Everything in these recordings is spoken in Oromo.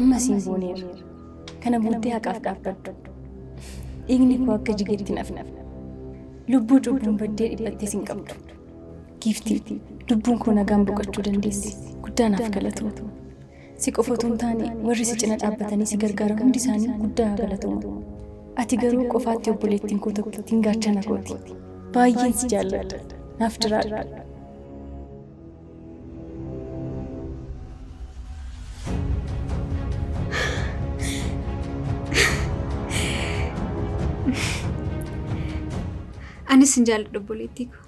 Amma siin booneera. Kana booddee haqaaf dhaabbadhu. Dhiigni koo akka jigetti hin hafne. Lubbuu cubbuun baddee dhiphattees hin qabdu. Giiftii, lubbuun koo nagaan boqochuu dandeessi. Guddaa naaf galatoomi. Si qofa utuu hin taane warri si cina dhaabbatanii si gargaaran hundi isaanii guddaa haa galatooman. Ati garuu qofaatti obboleettiin koo tokkittiin gaachana kooti. Baay'een si jaalladha. Naaf jiraadhu. Anis sin jaalladha obboleettii koo.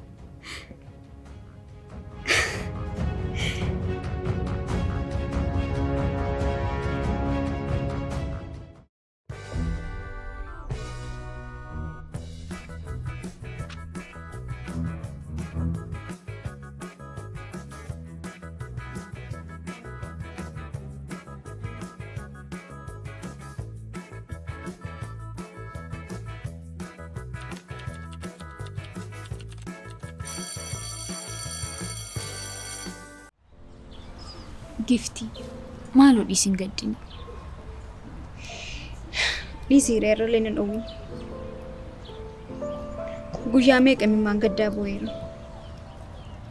Giftii, maaloo dhiisi hin gaddini. Dhiisi hiriyaarrallee nan dhowwin. Guyyaa meeqa imimmaan gaddaa boo'eera.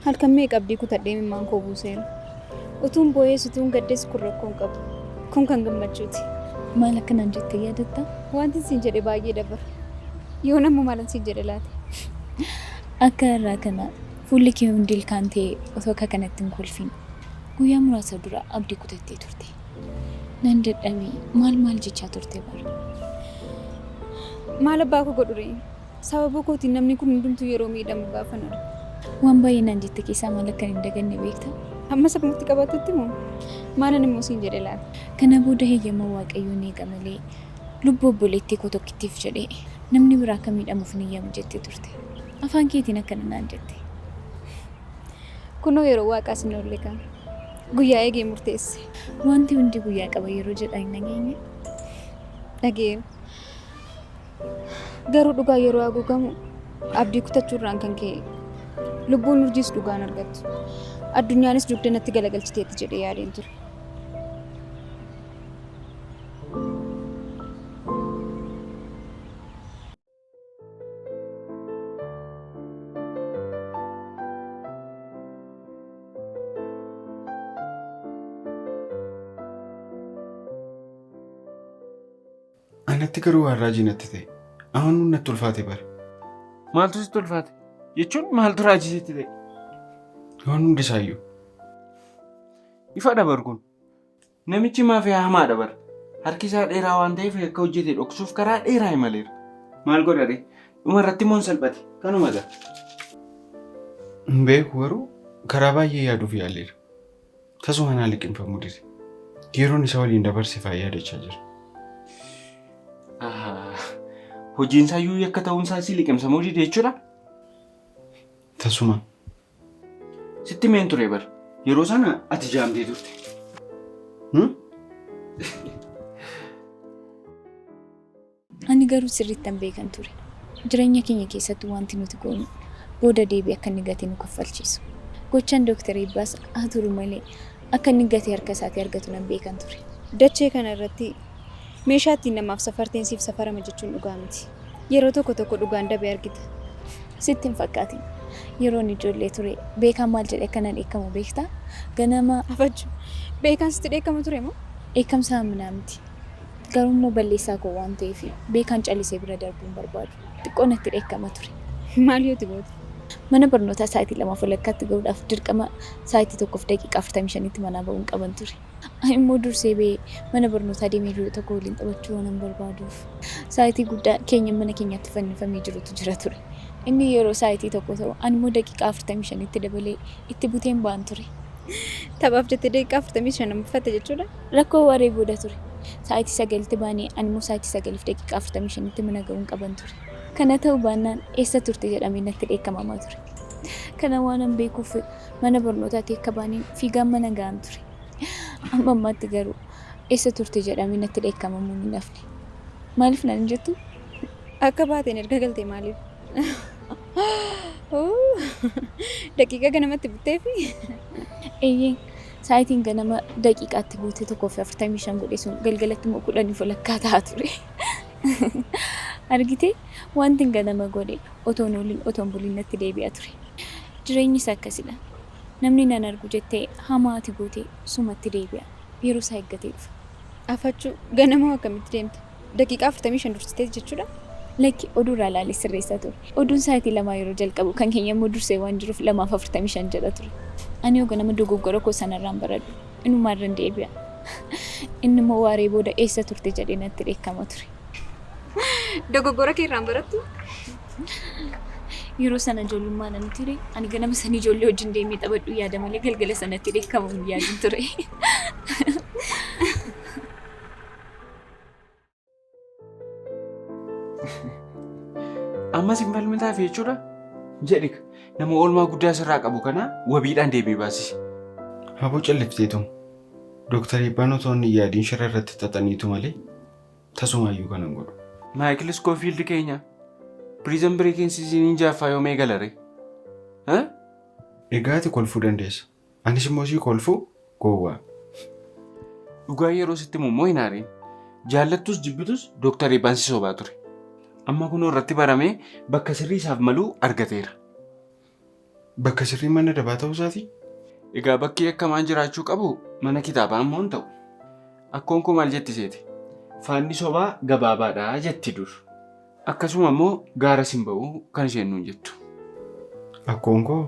Halkan meeqa abdii kutadhee imimmaan koo buuseera. Utuun boo'ees utuun gaddees kun rakkoo hin qabu. Kun kan gammachuuti. Maal akka naan jette yaadatta? Wantin siin jedhe baay'ee dabara. Yoon amma maalan siin jedhe laata? Akka har'aa kana fuulli kee hundi ilkaan ta'ee otoo akka kanatti hin kolfin guyyaa muraasa dura abdii kutattee turte. Nan dadhabe maal maal jechaa turte bar. Maal abbaa koo godhu ree? Sababa kootiin namni kun hundumtuu yeroo miidhamu gaafan argu. Waan baay'ee naan jette keessaa maal akkan hin daganne beektaa? Ammas akkumatti qabattutti moo? Maalan immoo siin jedhe laata? Kana booda heyyama Waaqayyoon eega malee lubbuu obboleettii koo tokkittiif jedhee namni biraa akka miidhamuuf hin heyyamu jettee turte. Afaan keetiin akkana naan jette. Kunoo yeroo Waaqaas hin oolle kaa. Guyyaa eegee murteesse. Wanti hundi guyyaa qaba yeroo jedhan hin dhageenye? Dhaga'eera. Garuu dhugaa yeroo haguugamu abdii kutachuurraan kan ka'e lubbuun urjiis dhugaan argattu. Addunyaanis dugda natti galagalchiteetti jedhee yaadeen ture. Anatti garuu waan raajii natti ta'e. Amanuun natti ulfaate bara. Maaltu sitti ulfaate? Jechuun maaltu raajii sitti ta'e? Waan hundi isaayyuu. Ifa dabar kun. Namichi maafiyaa hamaadha bar. Harki isaa dheeraa waan ta'eef yakka hojjete dhoksuuf karaa dheeraa imaleera. Maal godha ree? Dhuma irratti immoo hin salphate. Kanuma gaa. Hin beeku garuu karaa baay'ee yaaduuf yaaleera. Tasuma naa liqimfamuu dide. Yeroon isa waliin dabarse fa'aa yaadachaa jira. Hojiin isaa iyyuu yakka ta'uun isaa si liqimsamuu dide jechuudha? Tasuma. Sitti himeen ture bar. Yeroo sana ati jaamtee turte. Ani garuu sirriittan beekan ture. Jireenya keenya keessatti wanti nuti goonu booda deebi'ee akka inni gatii nu kaffalchiisu. Gochaan Dooktar Eebbaas haa turu malee akka inni gatii harka isaatii argatu nan beekan ture. Dachee kana irratti meeshaa ittiin namaaf safarteen siif safarama jechuun dhugaa miti. Yeroo tokko tokko dhugaan dabe argita. Sitti hin fakkaatin. Yeroon ijoollee ture Beekaan maal jedhee akka na dheekkamu beektaa? Ganama. Afachu. Beekaan sitti dheekkama ture moo? Dheekkamsa hamminaa miti. Garuu immoo balleessaa koo waan ta'eef Beekaan callisee bira darbuu hin barbaadu. Xiqqoo natti dheekkama ture. Maal yoo itti goote? Mana barnootaa sa'aatii lamaaf walakkaatti gahuudhaaf dirqama sa'aatii 1:45tti manaa ba'uun qaban ture. Ani immoo dursee ba'ee mana barnootaa deemee hiriyoota koo waliin taphachuu waanan barbaaduuf sa'aatii guddaa keenyan mana keenyaatti fannifamee jirutu jira ture. Inni yeroo sa'aatii 1 ta'u ani immoo daqiiqaa 45tti dabalee itti buteen ba'an ture. Taphaaf jettee daqiiqaa 45 hambifatte jechuudha? Rakkoo waaree booda ture. Sa'aatii 9tti baanee ani immoo sa'aatii 9:45tti mana ga'uun qaban ture. Kana ta'uu baannaan eessa turte jedhamee natti dheekkamamaa ture. Kana waanan beekuuf mana barnootaatii akka ba'aniin fiigaan mana ga'an ture. Amma ammaatti garuu eessa turte jedhamee natti dheekkamamuun hin hafne. Maaliif naan hin jettuu? Akka baateen erga galtee maaliif? Daqiiqaa ganamatti butteefi? Eeyyee. Sa'aatiin ganama daqiiqaatti guutee 1:45 godhe sun galgalatti immoo 10:30 ta'a ture. Argitee wanti ganama godhe otoon oolin otoon bulin natti deebi'a ture. Jireenyis akkasidha. Namni nan argu jettee hamaa ati goote sumatti deebi'a. Yeroo isaa eeggatee dhufa. Afachuu ganama akkamitti deemte? Daqiiqaa 45 dursitee jechuudha? Lakki oduurraa ilaalee sirreessaa ture. Oduun sa'aatii 2 yeroo jalqabu kan keenya immoo dursee waan jiruuf 2:45 jedha ture. Ani yoo ganama dogoggora koo sanarraan baradhu inumaarran deebi'a. Inni immoo waaree booda eessa turte jedhee natti dheekkama ture. Dogoggora kee irraan barattu? Yeroo sana ijoollummaa nan ture. Ani ganama sana ijoollee wajjin deemee taphadhu yaada malee galgala sanatti dheekkamu hin yaadin ture. Ammas hin falmitaaf jechuudha? Jedhi nama oolmaa guddaa sirraa qabu kana wabiidhaan deemee baasisi. Haboo callifteetu. Dooktar Eebbaan otoo inni yaadiin shira irratti xaxaniitu malee tasumaayyuu kana hin godhu. Maayikil Iskoofiild keenya Piriizan Bireekiin siiziniin jaaffaa yoom eegala ree? Egaa ati kolfuu dandeessa. Anis immoo sii kolfuu gowwaa. Dhugaa yeroo sitti himu immoo hin aariin. Jaallattus jibbitus Dooktar Eebbaan si sobaa ture. Amma kunoo irratti baramee bakka sirrii isaaf maluu argateera. Bakka sirrii mana dabaa ta'uu isaatii? Egaa bakki yakkamaan jiraachuu qabu mana kitaabaa immoo hin ta'u. Akkoon koo maal jetti seete? Faanni sobaa gabaabaadha jetti dur. Akkasuma immoo gaara sin ba'u kan isheen nuun jettu. Akkoon koo?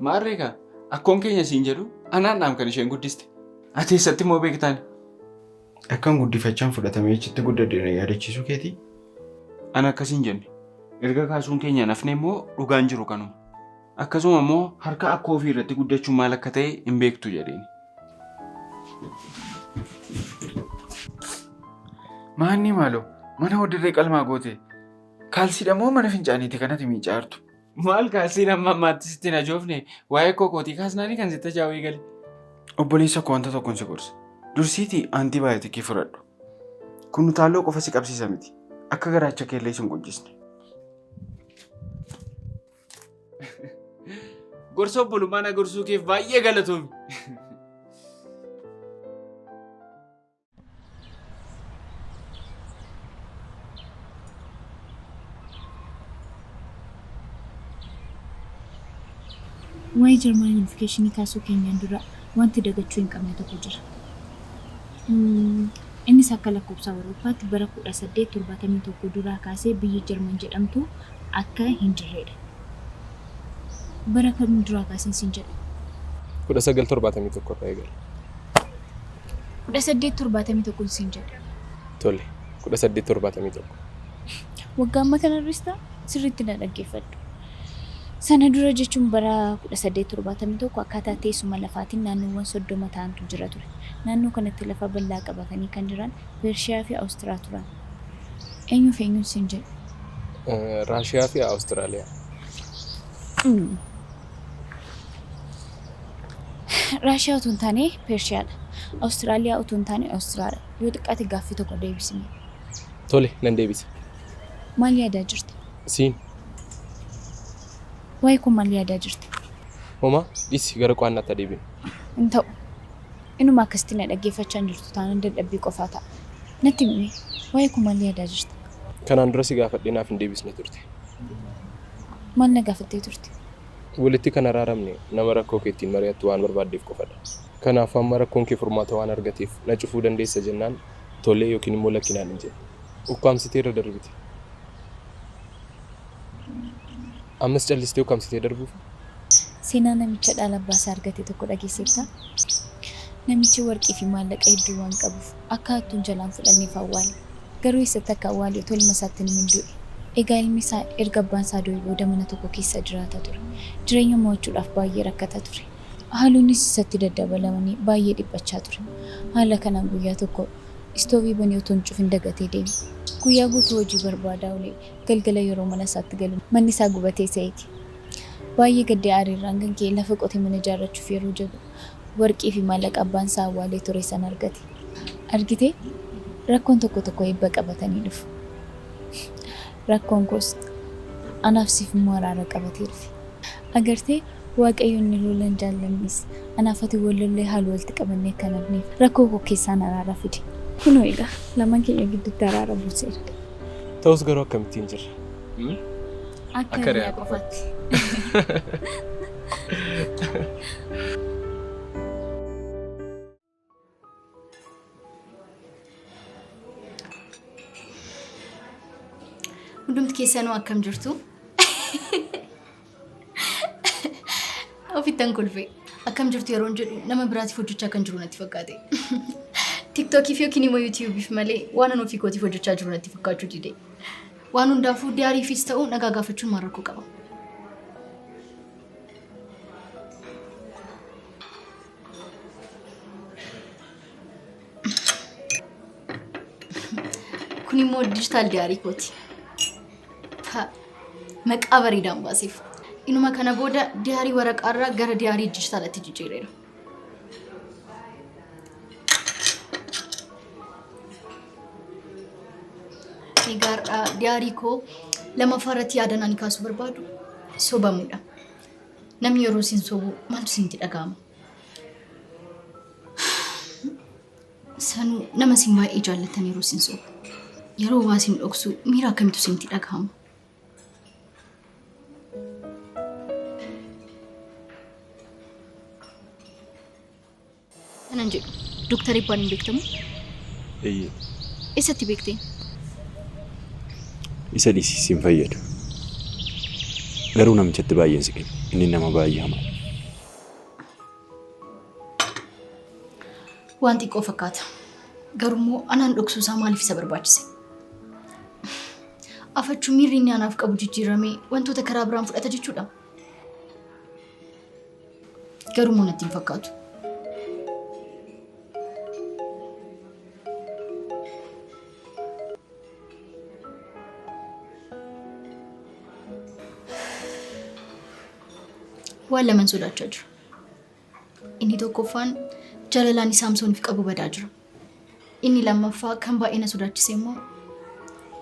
Maarree kaa akkoon keenya siin jedhu anaadhaam kan isheen guddiste. Ati eessatti immoo beektaan? Akkan guddifachaan fudhatamee achitti guddadhe na yaadachiisuu keetii? Ana akkas hin jenne. Erga kaasuun keenya hin hafne immoo dhugaan jiru kanuma. Akkasuma immoo harka akkoo ofii irratti guddachuun maal akka ta'e hin beektu jedheen. Maannii maaloo mana hodirree qalmaa goote kaalsiidha moo mana fincaaniiti kanati miicaa jirtu? Maal kaalsiin amma ammaatti sitti hin ajoofne waa'ee kookootii kaasnaanii kan sitti ajaa'u eegale. Obboleessa koo wanta tokkon si gorsa. Dursiitii antiibaayotikii fudhadhu. Kun utaalloo qofa si qabsiisa miti. Akka garaacha keellee sin qunchisne. Gorsa obbolummaa na gorsuu keef baay'ee galatoomi. Waa'ee Jarman Yuunifikeeshinii kaasuu keenyaan dura wanti dagachuu hin qabne tokko jira. Innis akka lakkoofsa Awurooppaatti bara 1871 duraa kaasee biyyi Jarman jedhamtu akka hin jirredha. Bara kam duraa kaaseen siin jedhe? 1971 irraa eegale. 1871 siin jedhe. Tole, 1871. Waggaa amma kana irristaa sirriitti na dhaggeeffadhu. Sana dura jechuun bara 1871 akkaataa teessuma lafaatiin naannoowwan 30 ta'antu jira ture. Naannoo kanatti lafa bal'aa qabatanii kan jiran Peershiyaa fi Awustiraa turan. Eenyuu fi eenyuun siin jedhe? Raashiyaa fi Awustiraaliyaa. Raashiyaa utuu hin taane Peershiyaadha. Awustiraaliyaa utuu hin taane Awustiraadha. Yoo xiqqaate gaaffii tokko deebisime. Tole, nan deebisa. Maal yaadaa jirta? Siin. Waa'ee koo maal yaadaa jirta? Homaa, dhiisi gara qo'annaatti haa deebinu. Hin ta'u. Inuma akkasitti na dhaggeeffachaa hin jirtu taanaan dadhabbii qofaa ta'a. Natti himi mee, waa'ee koo maal yaadaa jirta? Kanaan dura si gaafadhee naaf hin deebisne turte. Maal na gaafattee turte? Walitti kan araaramne nama rakkoo kee ittiin mari'attu waan barbaaddeef qofadha. Kanaafuu amma rakkoon kee furmaata waan argateef na cufuu dandeessa jennaan tole yookiin immoo lakki naan hin jenne. Ukkaamsitee irra darbite. Ammas callistee ukkaamsitee darbuufii? Seenaa namicha dhaala abbaa isaa argate tokko dhageesseettaa? Namichi warqii fi maallaqa hedduu waan qabuuf akka hattuun jalaa hin fudhanneef awwaale. Garuu eessatti akka awwaale utuu ilma isaatti hin himin du'e. Egaa ilmi isaa erga abbaan isaa du'ee booda mana tokko keessa jiraata ture. Jireenya mo'achuudhaaf baay'ee rakkata ture. Haalonnis isatti daddabalamanii baay'ee dhiphachaa ture. Haala kanaan guyyaa tokko istoovii banee utuu hin cufin dagatee deeme. Guyyaa guutuu hojii barbaadaa oolee galgala yeroo mana isaatti galu manni isaa gubatee isa eege. Baay'ee gaddee aariirraan kan ka'e lafa qotee mana ijaarrachuuf yeroo jedhu warqii fi maallaqa abbaan isaa awwaalee ture sana argate. Argitee? Rakkoon tokko tokko eebba qabatanii dhufu. Rakkoon koos anaaf siif immoo araara qabatee dhufe. Agartee? Waaqayyo inni lola hin jaallannes anaaf ati wal lollee haaloo walitti qabannee akka hin hafneef rakkoo koo keessaan araara fide. Kunoo egaa lamaan keenya gidduutti araara buuseera. Ta'us garuu akkamittiin jirra? Akka hiriyaa qofaatti. Hundumti keessanuu akkam jirtu? Ofittan kolfe. Akkam jirtu yeroon jedhu nama biraatiif hojjechaa kan jiru natti fakkaate. Tiktookiif yookiin immoo yuutiyuubiif malee waan an ofii kootiif hojjechaa jiru natti fakkaachuu dide. Waan hundaafuu diyaariifis ta'u nagaa gaafachuun maal rakkoo qaba? Kun immoo dijitaal diyaarii kooti. Maqaa bareedaan baaseef. Inuma kana booda diyaarii waraqaarraa gara diyaarii dijitaalatti jijjiireera. Egaa har'a diyaarii koo lamaffaa irratti yaadan ani kaasuu barbaadu sobamuudha. Namni yeroo isin sobu maaltu isinitti dhaga'ama? Sanuu nama isin baay'ee jaallattan yeroo isin sobu. Yeroo waa isin dhoksu miira akkamiitu isinitti dhaga'ama? Kanan jedhu Dooktar Eebbaan hin beektamu? Eeyyee. Eessatti beekte? Isa dhiisi si hin fayyadu. Garuu namichatti baay'een siqin. Inni nama baay'ee hamaadha. Waan xiqqoo fakkaata. Garuu anaan dhoksuu isaa maaliif isa barbaachise? Afachuu miirri inni anaaf qabu jijjiiramee wantoota karaa biraan fudhata jechuudha. Garuu immoo natti hin fakkaatu. Waan laman sodaachaa jira. Inni tokkoffaan jaalalaan Saamsooniif qabu badaa jira. Inni lammaffaa kan baay'ee na sodaachise immoo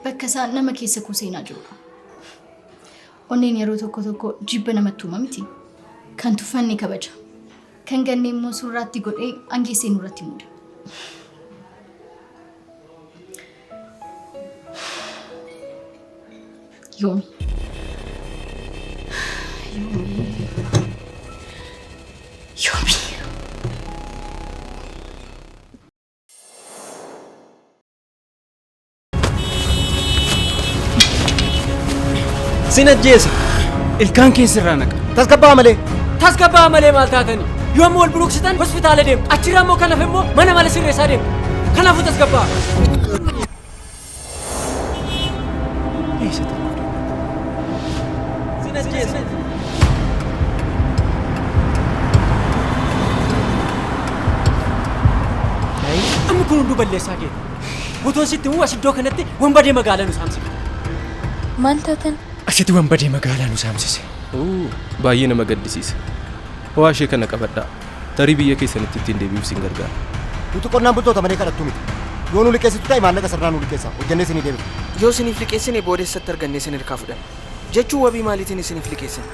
bakka isaa nama keessa koo seenaa jirudha. Onneen yeroo tokko tokko jibba namatti uuma miti. Kan tuffanne kabaja. Kan ganne immoo surraatti godhee angeessee nurratti muuda. Yoomi. Yoomi. Yoomi. Sin ajjeesa. Ilkaan kee sirraa naqa. Tasgabbaa malee. Tasgabbaa malee maal taatani? Yoo amma wal buruqsitan hospitaala deemtu. Achirraa immoo kan hafe immoo mana mala sirreessaa deemtu. Kanaafuu tasgabbaa. Sin ajjeesa. Amma kun hunduu balleessaa keeti. Otoon sitti himuu as iddoo kanatti wanbadee magaalaa nu saamsifte. Maal taatan? Asitti wanbadee magaalaa nu saamsise. Oo, baay'ee nama gaddisiisa. Ho'aa ishee kana qabadhaa. Tarii biyya keessanitti ittiin deebi'uuf isin gargaara. Nuti qonnaan bultoota malee kadhattuu miti. Yoo nu liqeessitu ta'e maallaqa sirnaa nu liqeessa. Hojjennee isinii deebifna. Yoo isiniif liqeessine booda eessatti argannee isin harkaa fudhanna? Jechuun wabii maaliitiin isiniif liqeessina?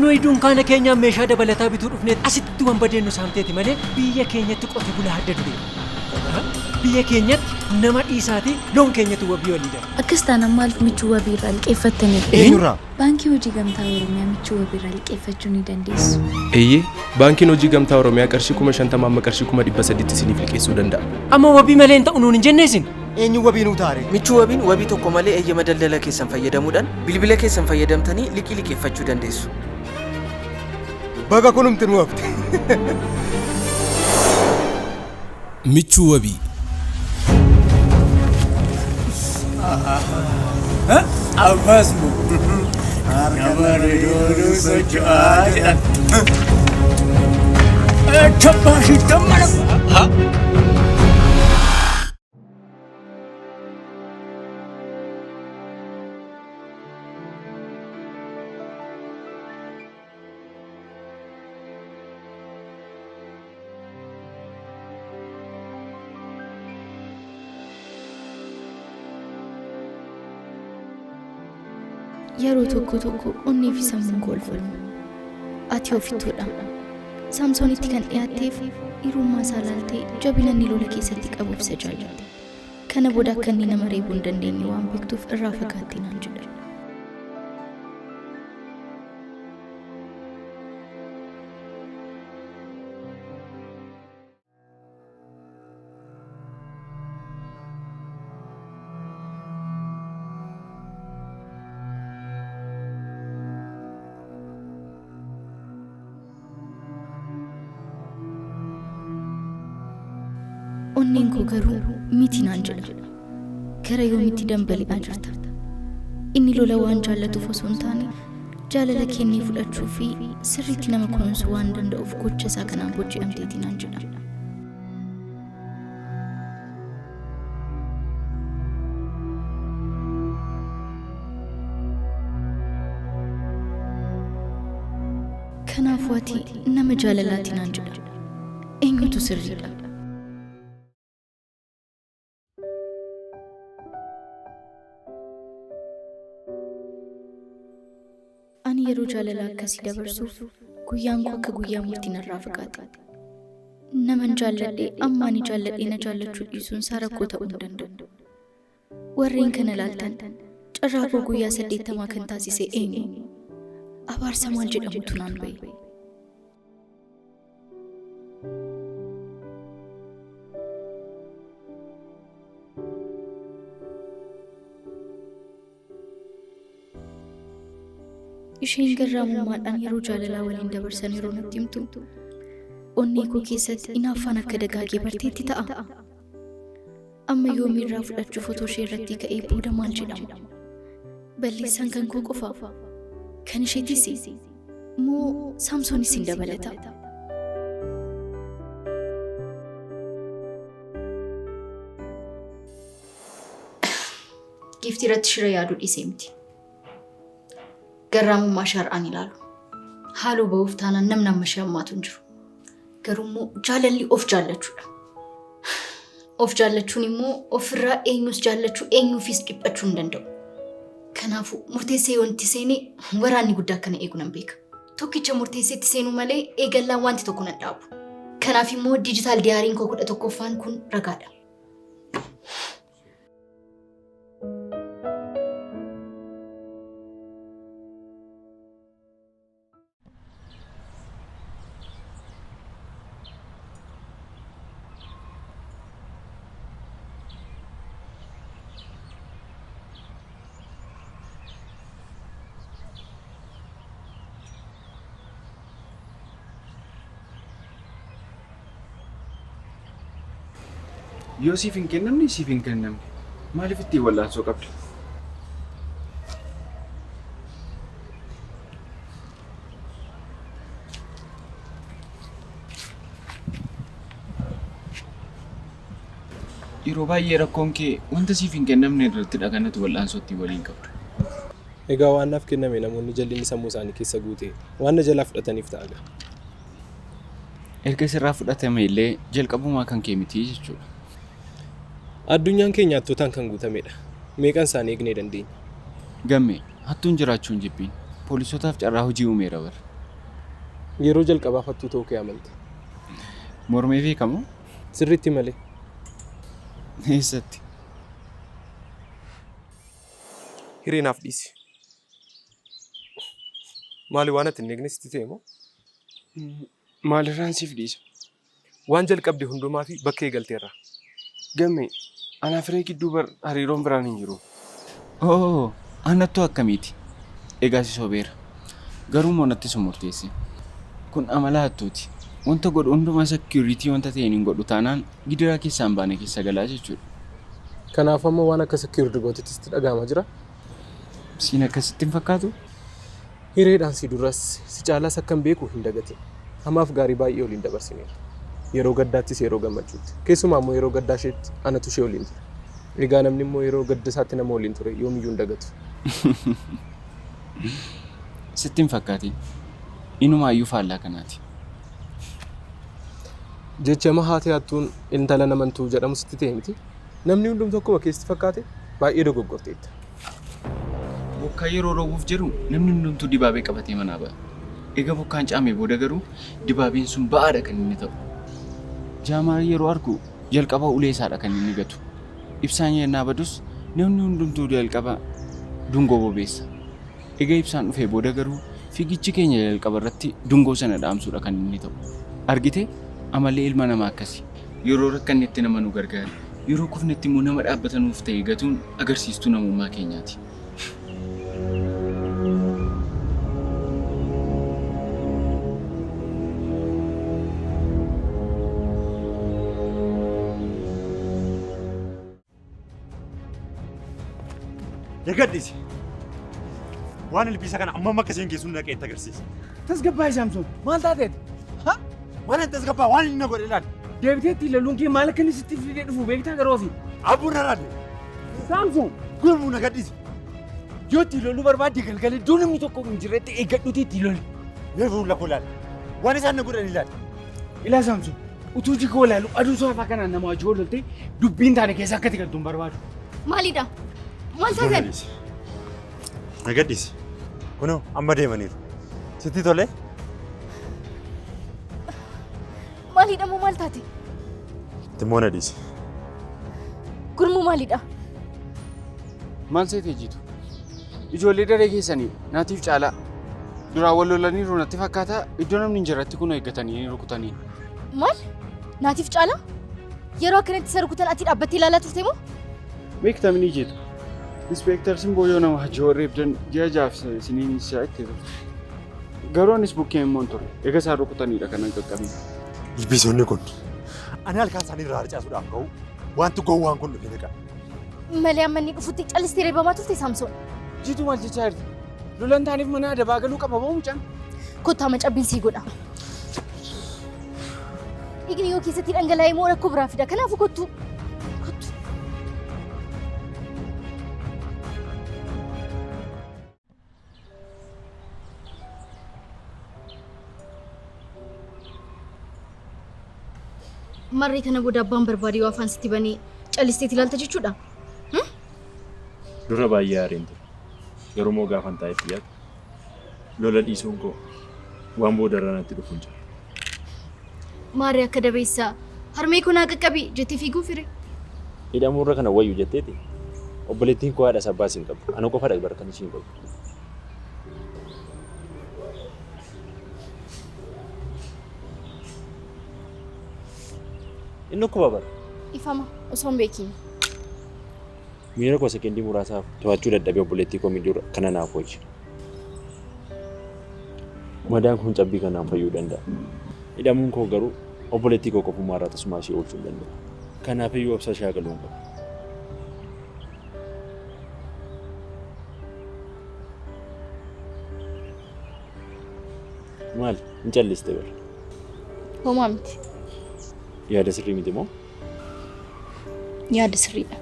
Nuyi dunkaana keenyaan meeshaa dabalataa bituu dhufnee asitti wanbadeen nu saamteeti malee biyya keenyatti qote bulaa adda duree. Biyya keenyatti nama dhiisaatii loon keenyatu wabii walii dha. Akkas taanaan maaliif michuu wabii irraa liqeeffattanii? Eenyurraa? Baankii Hojii Gamtaa Oromiyaa michuu wabii irraa liqeeffachuu ni dandeessu. Eeyyee, Baankiin Hojii Gamtaa Oromiyaa qarshii 50,000 amma qarshii 300,000tti isiniif liqeessuu danda'a. Amma wabii malee hin ta'u nuun hin jennee isin? Eenyu wabii nuu ta'a ree? Michuu wabiin wabii tokko malee eeyyama daldala keessan fayyadamuudhaan bilbila keessan fayyadamtanii liqii liqeeffachuu dandeessu. Baga kunumti nu hafte. Michuu wabii. Ammas nama redooduu socho'aa jedhan. Chabbaa Yeroo tokko tokko onnee fi sammuun koo wal falmu. Ati ofittoodha. Saamsoonitti kan dhiyaatteef dhiirummaa isaa laaltee jabina inni lola keessatti qabuuf isa jaallatte. Kana booda akka inni nama reebuu hin dandeenye waan beektuuf irraa fagaatte naan jedha. Onneen koo garuu miti naan jedha. Gara yoomitti dambali'aa jirta? Inni lola waan jaallatuuf osoo hin taane jaalala kennee fudhachuu fi sirriitti nama kunuunsuu waan danda'uuf gocha isaa kanaan booji'amteeti naan jedha. Kanaafuu ati nama jaalalaati naan jedha. Eenyutu sirriidha? Ani yeroo jaalala akkasii dabarsuuf guyyaan koo akka guyyaa murtii narraa fagaate. Naman jaalladhe amma ani jaalladhee na jaallachuu dhiisuun isaa rakkoo ta'uu hin danda'u. Warreen kana laaltan carraa koo guyyaa 80 kan taasise eenyu? Abaarsa maal jedhamutu naan ba'e? Isheen garraamummaadhaan yeroo jaalalaa waliin dabarsan yeroo natti himtu onnee koo keessatti inaaffaan akka dagaagee barteetti ta'a. Amma yoomiirraa fudhachuuf otoo ishee irratti ka'ee booda maal jedhama? Balleessaan kan koo qofa? Kan isheetis moo Saamsoonis hin dabalata? Giiftii irratti shira yaaduu dhiisee miti. Garraamummaa ishee har'aan ilaalu. Haaloo ba'uuf taanaan namni amma ishee hammaatu hin jiru. Garuu immoo jaalalli of jaallachuudha. Of jaallachuun immoo ofirraa eenyus jaallachuu eenyuufis dhiphachuu hin danda'u. Kanaafuu murteessee yoon itti seene waraanni guddaa akkana eegu nan beeka. Tokkicha murteessee itti seenuu malee eegallaan wanti tokko nan dhaabu. Kanaaf immoo diijitaal diyaariin koo 11ffaan kun ragaadha. Yoo siif hin kennamne siif hin kennamne. Maaliif ittiin wallaansoo qabda? Yeroo baay'ee rakkoon kee wanta siif hin kennamne irrattidha kan ati wal'aansoo ittiin waliin qabdu. Egaa waan naaf kenname namoonni jal'inni sammuu isaanii keessa guute waan na jalaa fudhataniif ta'a egaa. Erga sirraa fudhatame illee jalqabumaa kan kee miti jechuudha. Addunyaan keenya hattootaan kan guutamedha. Meeqan isaanii eegnee dandeenya? Gammee, hattuun jiraachuu hin jibbiin. Poolisootaaf carraa hojii uumeera bar. Yeroo jalqabaaf hattuu ta'uu kee amante. Mormee beekamoo? Sirriitti malee. Eessatti? Hiree naaf dhiisi. Maali waan ati hin eegne sitti ta'e moo? Maalirraan siif dhiisa? Waan jalqabde hundumaa fi bakka eegalteerra. Gammee, anaaf hiree gidduu bar hariiroon biraan hin jiru. Oo, anattuu akkamiiti? Egaa si sobeera. Garuu immoo natti sun murteesse. Kun amala hattuuti. Wanta godhu hundumaa security wanta ta'een hin godhu taanaan gidiraa keessaa hin baane keessa galaa jechuudha. Kanaafuu amma waan akka secured gootetti sitti dhaga'ama jira? Siin akkasitti hin fakkaatu? Hireedhaan si duras, si caalaas akkan beeku hin dagatin. Hamaaf gaarii baay'ee waliin dabarsineerra. Yeroo gaddaattis yeroo gammachuutti. Keessumaa immoo yeroo gaddaa isheetti anatu ishee waliin ture. Egaa namni immoo yeroo gadda isaatti nama waliin ture yoomiyyuu hin dagatu. Sitti hin fakkaatin. Inumaayyuu faallaa kanaati. Jechama haati hattuun intala hin amantu jedhamu sitti ta'e miti? Namni hundumtuu akkuma kee sitti fakkaate? Baay'ee dogoggorteetta. Bokkaa yeroo roobuuf jedhu namni hundumtuu dibaabee qabatee manaa ba'a. Egaa bokkaan caamee booda garuu dibaabeen sun ba'aadha kan inni ta'u. Jaamaa yeroo argu jalqaba ulee isaadha kan inni gatu. Ibsaan yennaa badus namni hundumtuu jalqaba dungoo bobeessa. Egaa ibsaan dhufee booda garuu fiigichi keenya jalqaba irratti dungoo sana dhaamsuudha kan inni ta'u. Argitee amallee ilma namaa akkasi. Yeroo rakkannetti nama nu gargaara. Yeroo kufnetti immoo nama dhaabbata nuuf ta'e gatuun agarsiistuu namummaa keenyaati. Yagadhiisi. Waan ilbiisa kana ammam akka isheen geessu naqee itti agarsiisa. Tasgabbaa'e Saamsoon maal taateeti? Waan ani tasgabbaa waan inni na godhe ilaali. Deebitee ittiin lolluun kee maal akka inni sitti fidee dhufu beektaa garuu ofii? Abbuun na laale. Saamsoon! Gurmuu na gadhiisi. Yoo ittiin loluu barbaadde galgala iddoo namni tokko hin jirretti eeggadhuutii ittiin loli. Mee fuula koo ilaali. Waan isaan na godhan ilaali. Ilaa Saamsoon utuu jikoo ilaalu aduu soofaa kanaan nama wajjin wal loltee dubbiin taane keessa akka itti galtu hin barbaadu. Maalidha? Maal taatan? Na gadhiisi. Kunoo amma deemaniiru. Sitti tolee? Maalidha moo maal taate? Timmoo na dhiisi. Gurmuu maalidha? Maal seetee jiitu? Ijoollee daree keessanii naatiif caalaa duraan wal lolaniiru natti fakkaata iddoo namni hin jirretti kun eeggatanii rukutanii. Maal? Naatiif caalaa? Yeroo akkanatti isa rukutan ati dhaabbattee ilaalaa turte moo? Beektamni jiitu. Inspeektar Simboo yoo nama hajji warri eebdan ji'a jaaf isiniin isaa itti turte. Garuu anis bukkee immoo hin turre. Eega isaan rukutaniidha kanan qaqqabne. Ilbiisonni kun ani halkan isaanii irraa harcaasuudhaaf ka'u wanti gowwaan kun dhufe naqa. Malee amma inni dhufutti callistee reebamaa turte Saamsoon. Jiitu maal jechaa jirti? Lolan taaniif mana adabaa galuu qaba moo mucaan? Kottaa macabbiin sii godha. Dhiigni yoo keessatti dhangala'e immoo rakkoo biraa fida. Kanaafuu kottu. Kottu. Marree kana booda abbaan barbaade yoo afaan sitti banee callisteet ilaalta jechuudha. Dura baay'ee aareen ture. Garuu immoo gaafan taa'etti yaadu lola dhiisuun koo waan boodarra natti dhufu hin jiru. Maarree akka dabeessaa harmee koo naa qaqqabi jettee fiiguu fire. Hidhamuurra kana wayyu jetteeti obboleettiin koo haadha abbaas hin qabdu. Ana qofaadha bara kan ishiin qabdu. Inni dhukkuba bara. Ifama osoo hin beekin. Miira koo sekendii muraasaaf to'achuu dadhabee obboleettii koo miidhuurra kana naaf wayya. Madaan kun cabbii kanaan fayyuu danda'a. Hidhamuun koo garuu obboleettii koo qofummaa irraa tasumaa ishee oolchuu hin danda'u. Kanaafiyyuu obsa shaakaluu hin qabu. Maal hin calliste bara? Homaa miti. Yaada sirrii miti moo? Yaada sirriidha.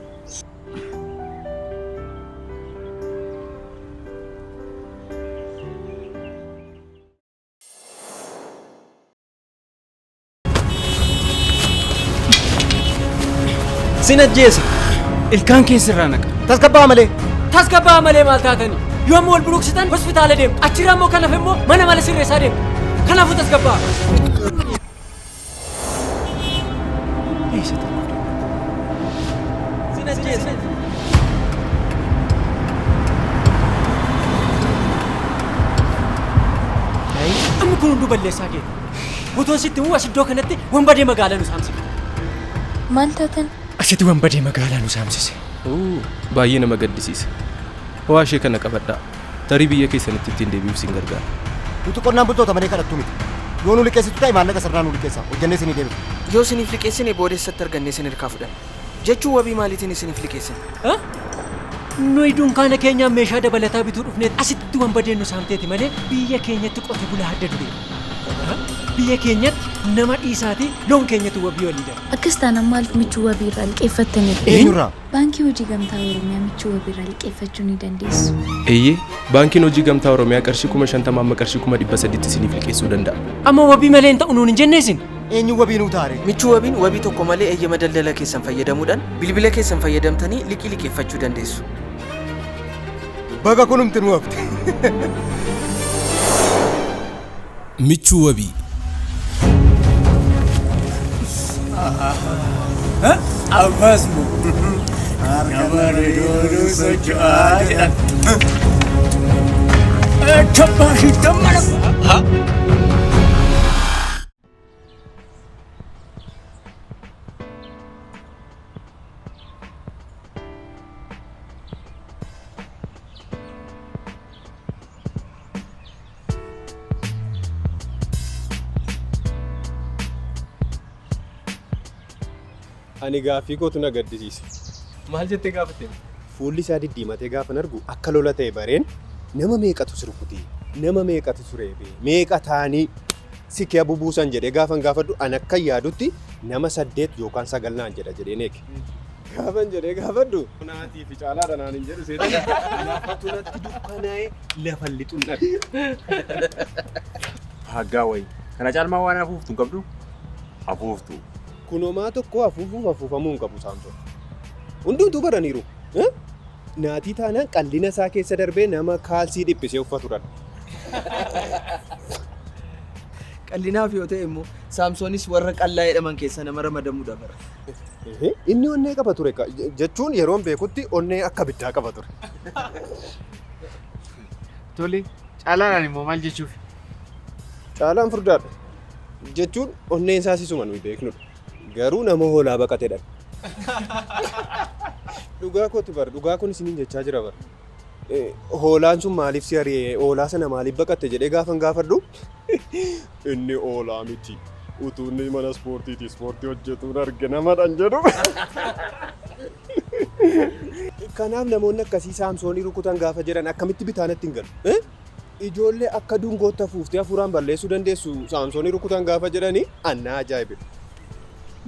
Sin ajjeesa. Ilkaan kee sirraa naqa. Tasgabbaa malee. Tasgabbaa malee maal taatani? Yoo amma wal buruqsitan hospitaala deemtu. Achirraa immoo kan hafe immoo mana mala sirreessaa deemtu. Kanaafuu tasgabbaa. Eessa tokko Sin ajjeesa. Amma kun hunduu balleessaa keeti. Otoo sitti himuu as iddoo kanatti wanbadee magaalaa nu saamsifte. Maal taatan? Asitti wanbadee magaalaa nu saamsise. Baay'ee nama gaddisiisa. Ho'aa ishee kana qabadhaa. Tarii biyya keessanitti ittiin deebi'uuf sin gargaara. Nuti qonnaan bultoota malee kadhattuu miti. Yoo nu liqeessitu ta'e maallaqa sirnaa nu liqeessaa. Hojjannee isinii deebifna. Yoo isiniif liqeessine booda eessatti argannee isin harkaa fudhanna? Jechuun wabii maaliitiin isiniif liqeessine? Nuyi dunkaana keenyaan meeshaa dabalataa bituu dhufneet asitti wanbadeen nu saamteeti malee biyya keenyatti qote bulaa adda dureedha. Biyya keenyatti nama dhiisaatii loon keenyatti wabii walii dha. Akkas taanaan maaliif michuu wabii irraa liqeeffattanii? Eenyurraa? Baankii Hojii Gamtaa Oromiyaa michuu wabii irraa liqeeffachuu ni dandeessu. Eeyyee, Baankiin Hojii Gamtaa Oromiyaa qarshii 50,000 hamma qarshii 300,000tti isiniif liqeessuu danda'a. Amma wabii malee hin ta'u nuun hin jenne isin? Eenyu wabii nuu ta'a ree? Michuu wabiin wabii tokko malee eeyyama daldala keessan fayyadamuudhaan bilbila keessan fayyadamtanii liqii liqeeffachuu dandeessu. Baga kunumti nu hafte. Michuu Wabii. Ammas moo nama redooduu socho'aa jedhan. Chabbaa shittan mana. Ani gaaffii kootu na gaddisiise. Maal jettee gaafatte? Fuulli isaa diddiimatee gaafan argu akka lola ta'e bareen nama meeqatu si rukutee, nama meeqatu si reebee, meeqa ta'anii si kee bubuusan jedhee gaafan gaafadhu an akka yaadutti nama 8 yookaan 9 naan jedha jedheen eege. Gaafan jedhee gaafadhu. Naatii fi caalaadha naan hin jedhu seeta. Lafatu natti dukkanaa'ee lafa lixuun dhabe. Haggaa wayii. Kana caalmaa waan hafuuftu hin qabdu? Hafuuftu. Kunomaa tokko afuufuuf afuufamuu hin qabu Saamsoon. Hundumtuu baraniiru. Naatii taanaan qallina isaa keessa darbee nama kaalsii dhiphisee uffatudha. Qallinaaf yoo ta'e immoo Saamsoonis warra qallaa jedhaman keessa nama ramadamuudha bara. Inni onnee qaba ture jechuun yeroon beekutti onnee akka abiddaa qaba ture. Tole, caalaadhaan immoo maal jechuuf? Caalaan furdaadha. Jechuun onneen isaa isuma nuyi beeknudha. Garuu nama hoolaa baqatedha. Dhugaa kootu bara, dhugaa kun isiniin jechaa jira bara. Hoolaan sun maaliif si ari'ee, hoolaa sana maaliif baqatte jedhee gaafan gaafadhu inni hoolaa miti. Utuu inni mana ispoortiiti ispoortii hojjetuun arge namadhaan jedhu. Kanaaf namoonni akkasii Saamsoonii rukutan gaafa jedhan akkamitti bitaanatti hin galu? Ijoollee akka dungootti hafuuftee hafuuraan balleessuu dandeessu Saamsoonii rukutan gaafa jedhanii annaa ajaa'ibe.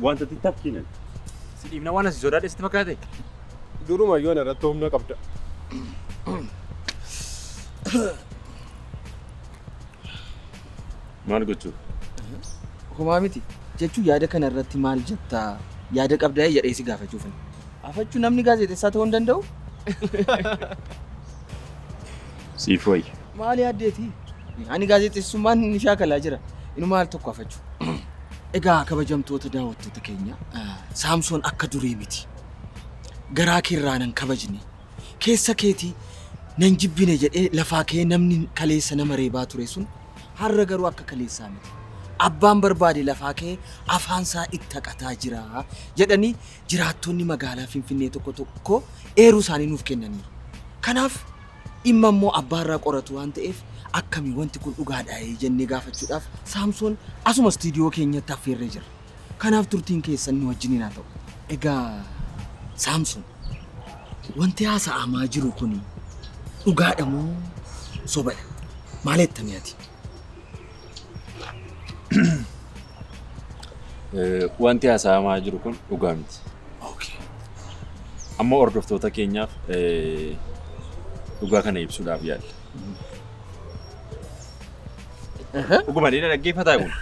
Wanta xixiqqaa Si dhiibna waan asii sodaadhe sitti fakkaate? Durumayyuu ana irratti humna qabda. Maal gochuuf? Homaa miti. Jechuun yaada kana irratti maal jettaa? Yaada qabdaa jedhee si gaafachuufani. Afachuu namni gaazexeessaa ta'uu hin danda'u? Siif wayya. Maal yaaddeeti? Ani gaazexeessummaan ni shaakalaa jira. Inuma al tokko afachuu. Egaa kabajamtoota daawwattoota keenya Saamsoon akka durii miti. Garaa keerraa nan kabajne. Keessa keetii nan jibbine jedhee lafaa ka'ee namni kaleessa nama reebaa ture sun har'a garuu akka kaleessaa miti. Abbaan barbaade lafaa ka'ee afaansaa itti haqataa jira jedhanii jiraattonni magaalaa Finfinnee tokko tokko eeruu isaanii nuuf kennaniiru. Kanaaf dhimma immoo abbaarraa qoratu waan ta'eef akkami wanti kun dhugaadhaayii jennee gaafachuudhaaf Saamsoon asuma istiidiyoo keenyatti affeerree jirra. Kanaaf turtiin keessan nu wajjiniin haa ta'u. Egaa Saamsoon wanti haasa'amaa jiru kun dhugaadha moo sobadha? Maal jettami ati? Wanti haasa'amaa jiru kun dhugaa miti. Amma hordoftoota keenyaaf dhugaa kana ibsuudhaaf yaalla. Dhuguma ni dhaggeeffataa kun?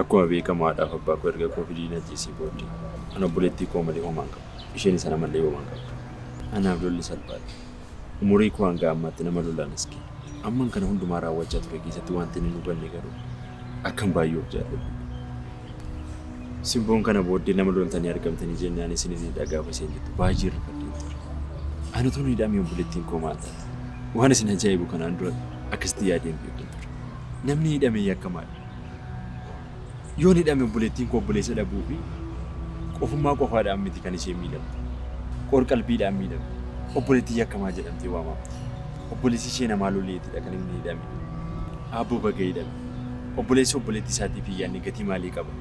Akkuma beekamu haadhaaf abbaa koo erga koovidiin ajjeesee booddee an obboleettii koo malee homaa hin qabu. Isheen isa malee homaa hin qabdu. Anaaf lolli salphaadha. Umurii koo hanga ammaatti nama lolaan as ga'e. Amman kana hundumaa raawwachaa ture keessatti wanti hin hubanne garuu akkan baay'ee of jaalladhu. Simboon kana booddee nama loltanii argamtanii jennaan isin hidhaa gaafa isheen jettu baay'ee rifadheen ture. Ani utuun hidhamee obboleettiin koo maal taate? Waan isin ajaa'ibu kanaan dura akkasitti yaadeen beekun ture. Namni hidhame yakkamaadha. Yoon hidhame obboleettiin koo obboleessa dhabuu fi qofummaa qofaadhaan miti kan isheen miidhamte. Qoor-qalbiidhaan miidhamte. Obboleettii yakkamaa jedhamtee waamamti. Obboleessi ishee namaa loleetidha kan inni hidhame. Aabboo baga hidhame. Obboleessi obboleettii isaatiif hin yaadne gatii maalii qaba?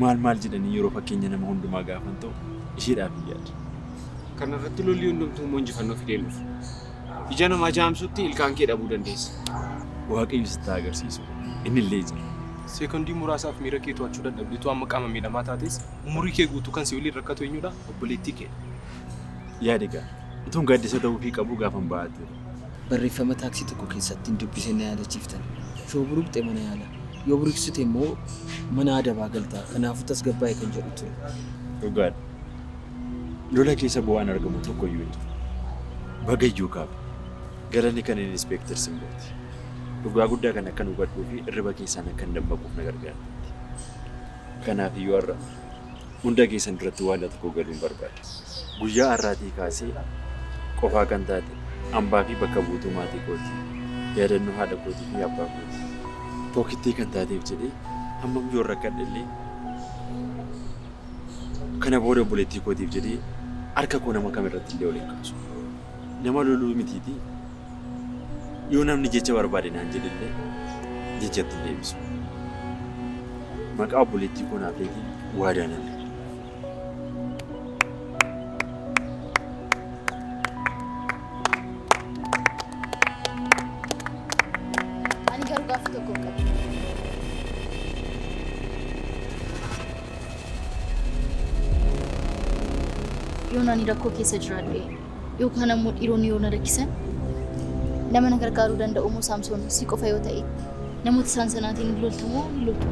Maal maal jedhanii yeroo fakkeenya nama hundumaa gaafan ta'u isheedhaaf hin yaadne. Kana irratti lolli hundumtuu immoo injifannoo fidee hin dhufu. Ija namaa jaamsutti ilkaan kee dhabuu dandeessa. Waaqayyo sitti haa agarsiisu. Inni illee jira. Seekondii muraasaaf miira kee to'achuu dadhabdeetu amma qaama miidhamaa taates, umurii kee guutuu kan si waliin rakkatu eenyudha? Obboleettii keedha. Yaadi egaa, utuun gaaddisa ta'uufii qabuu gaafan ba'aa ture. Barreeffama taaksii tokko keessattin dubbise na yaadachiiftan. Yoo buruqxe mana yaala. Yoo buruqsite immoo mana adabaa galta. Kanaafuu tasgabbaa'i kan jedhu ture. Dhugaadha. Lola keessa bu'aan argamu tokko iyyuu hin jiru. Baga iyyuu kaafe. Galanni kan Inispeektar Simbooti. Dhugaa guddaa kana akkan hubadhuu fi irriba keessaan akkan dammaquuf na gargaarteetti. Kanaaf iyyuu har'a hunda keessan duratti waadaa tokko galuun barbaada. Guyyaa har'aatii kaasee qofaa kan taate hambaa fi bakka buutuu maatii kooti. Yaadannoo haadha kootii fi abbaa kooti. Tokkittii kan taateef jedhee hammam yoon rakkadhe illee kana booda obboleettii kootiif jedhee harka koo nama kam irratti illee ol hin kaasu. Nama loluu mitiitii yoo namni jecha barbaade naan jedhe illee jechatti hin deebisu. Maqaa obboleettii koo naaf eetiin waadaa nan gala. Ani garuu gaaffii tokko qaba. Yoon ani rakkoo keessa jiraadhe yookaan ammoo dhiironni yoo na rakkisan nama na gargaaruu danda'u immoo Saamsoon si qofa yoo ta'e namoota isaan sanaatiin hin loltu moo hin loltu?